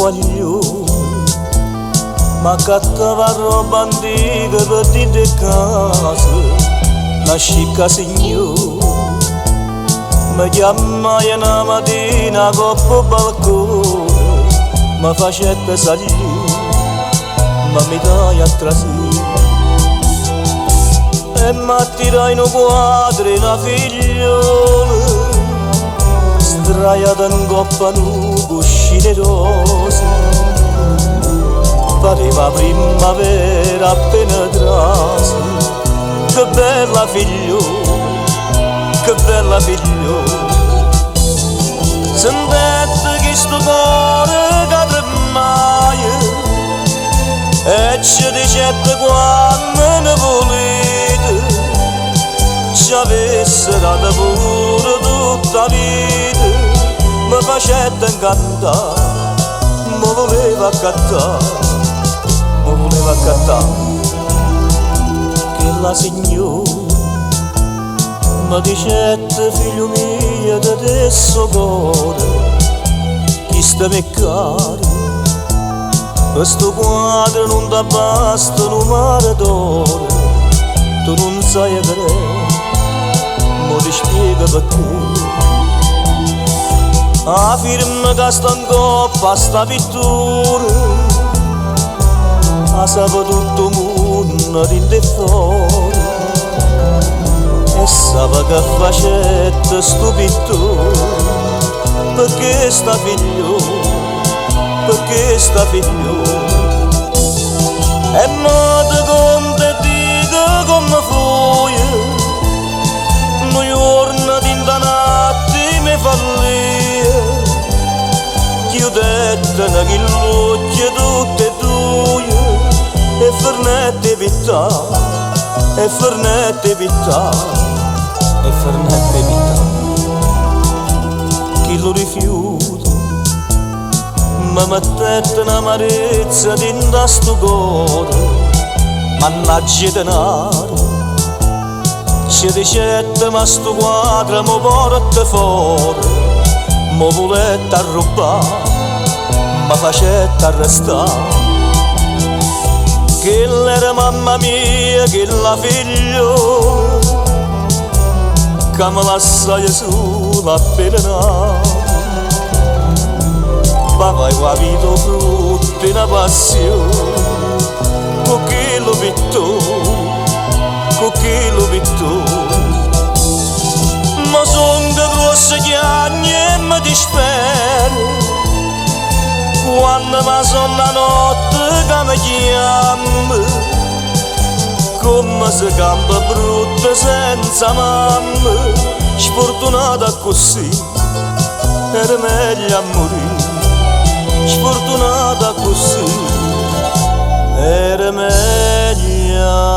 Guaglione M'accattava roba antica per dint' 'e case, na scicca signora Me chiammaje na matina 'a copp' 'o balcone, me facette saglì, m'invitaje a trasì. E m'attiraje nu quadro 'e na figliola, sdraiata 'ncopp' a nu cuscino 'e rose. Pareva 'a primmavera appena trase. Che bella figliola, che bella figliola. Sentette chistu core ca tremmaje e ce dicette quanno ne vulite, ce avesse dato pure tutta 'a vita, me facette 'ncantà, me vuleva accattà, me vuleva accattà. Chella signora me dicette figlio mio te desse 'o core, chisto m'è caro, pe sto quadro nun t'abbasta nu mare d'oro, tu nun saje vedè, mo ti spiego perché. 'A firma ca sta 'ncopp' a sta pittura, 'a sape tutto 'o munno dint' e fore, e sape che facette stu pittore, pe chesta figliola, pe chesta figliola. E mo te conto e dico comme fuje, nu juorno dint' a n'attimo 'e follia, chiudettero chill'uocchie tutt' e duje e fernette 'e pittà, e fernette 'e pittà, e fernette 'e pittà. Chillu rifiuto me mettette n'amarezza dint' a stu core, mannaggia 'e denare, ce dicette ma stu quadro m' porte fore, m' vulette arrubbà, me facette arrestà. Chella era mamma mia, chella figliola, ca me lassaje sulo appena nato. Pavaje cu 'a vita 'o frutto 'e na passione, cu chillu pittore, cu chillu pittore. Mo songo gruosso chiagno e me dispero, quanno me sonno 'a notte ca me chiamma, comme se campa brutto senza mamma, sfortunata accussì, era meglio a murì, sfortunata accussì, era meglio.